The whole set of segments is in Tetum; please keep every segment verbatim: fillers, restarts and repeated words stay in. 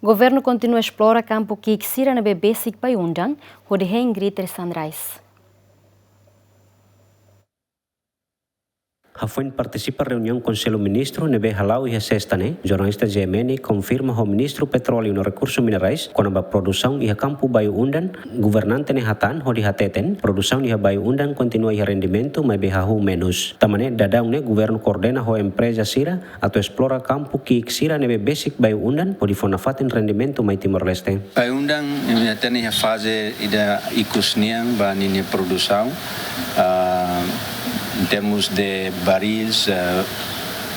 Governu kontinua esplora kampu ki'ik sira ne'ebé besik Bayu-Undan, hodi hein Greater Sunrise. Hafoin partisipa reuniaun Konsellu Ministru ne'ebé hala'o iha Sesta ne'e, jornalista G M N konfirma ho Ministru Petróleu no Rekursu Minerais kona-ba produsaun iha kampu Bayu-Undan, governante ne'e hatán hodi hateten, produsaun iha Bayu-Undan kontinua iha rendimentu maibé hahú menus. Tanba ne'e daudaun ne'e governu koordena ho empreza sira atu esplora kampu ki'ik sira ne'ebé besik Bayu-Undan hodi fó nafatin rendimentu mai Timor-Leste. Bayu-Undan, imi hatene iha faze ida ikus nian ba ninia produsaun, ah, em termos de barris, ah,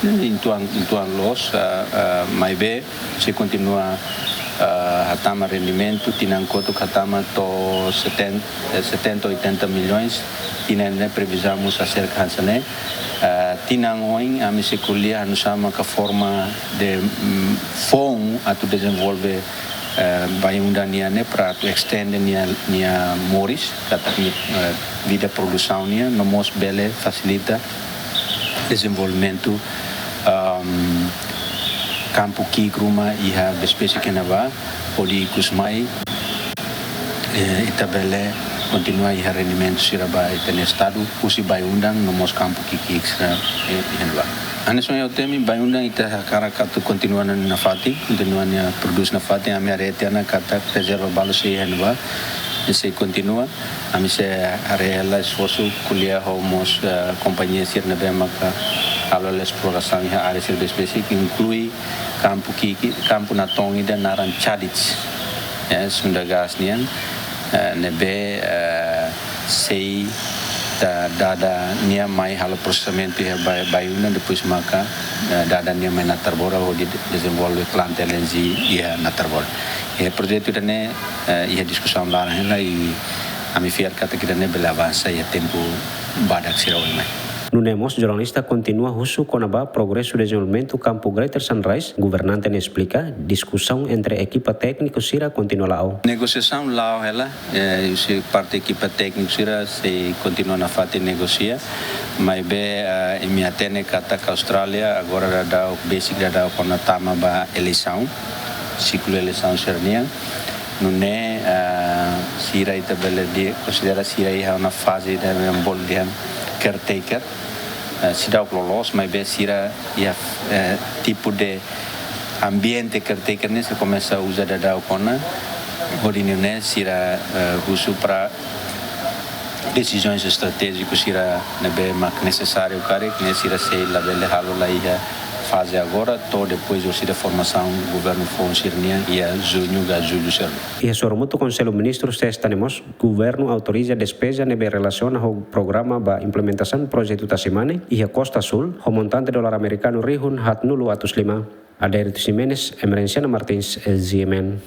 uitoan, uitoan loos, ah, ah, maibé sei kontinua, ah, hatama rendimentu, tinan kotuk hatama to'o setenta, eh, setenta, oitenta milhões, tinan ne'e previzaun mós aserka hanesan ne'e. Ah, tinan oin, ami sei ko'alia oinsá maka forma de, mm, foun atu dezenvolve, eh, Bayu-Undan nian ne'e para atu estende nia, nia moris, katak nia, eh, vida produsaun nian, no mós bele fasilita dezenvolvimentu, ahm, kampu ki'ik ruma iha besik-besik iha ne'ebá, hodi ikus mai, eh, ita bele kontinua iha rendimentu sira ba ita-nia estadu, husi Bayu-Undan, no mós kampu ki'ik sira, eh, iha ne'ebá. Hanesan ohin ha'u temi, Bayu-Undan ita hakarak atu kontinua nia nafatin, kontinua nia produs nafatin, ami haree tiha ona katak rezerva balu sei iha ne'ebá, sei kontinua, ami sei haree hela esforsu ko'alia ho mós, eh, kompañia sira ne'ebé maka halo hela esplorasaun iha área sira besik-besik, inklui kampu ki'ik, kampu natoon ida naran Chadits, eh, Sunda Gas nian, eh, ne'ebé, eh, sei ita dada nia mai halo prosesamentu iha Ba-, Bayu-Undan, depois maka, eh, dada nia mai Natarbora hodi de-, dezenvolve planta L N G iha Natarbora. Iha projetu ida-ne'e, eh, iha diskusaun laran hela i ami fiar katak ida-ne'e bele avansa iha tempu badak sira oin mai. Nune'e mós jornalista kontinua husu kona-ba progresu dezenvolvimentu kampu Greater Sunrise, governante ne'e esplika, diskusaun entre ekipa tékniku sira kontinua la'o. Negosiasaun la'o hela, eh, husi parte ekipa tékniku sira sei kontinua nafatin negosia, maibé, eh, imi hatene katak Austrália agora daudaun, besik daudaun kona tama ba eleisaun, siklu eleisaun sira-nian. Nune'e, ah, sira ita bele dehan, konsidera sira iha ona faze ida ne'ebé bolu dehan caretaker. Ah, seidauk loloos, maibé sira iha, eh, tipu de ambiente caretaker ne'e sira komesa uza daudaun ona. Hodi nune'e sira, eh, husu para desizaun estratéjiku sira ne'ebé mak nesesáriu karik ne'e sira sei labele halo la iha faze agora, to'o depois orsida formasaun governu foun sira-nian iha juñu ka jullu sira. Iha sorumutu Konsellu Ministru Sesta ne'e mós, governu autoriza despeza ne'ebé relasiona ho programa ba implementasaun projetu Tasi Mane iha Costa Sul, ho montante dolar amerikanu rihun haatnulu atus lima. Adérito Ximenes, Emerenciana Martins, G M N.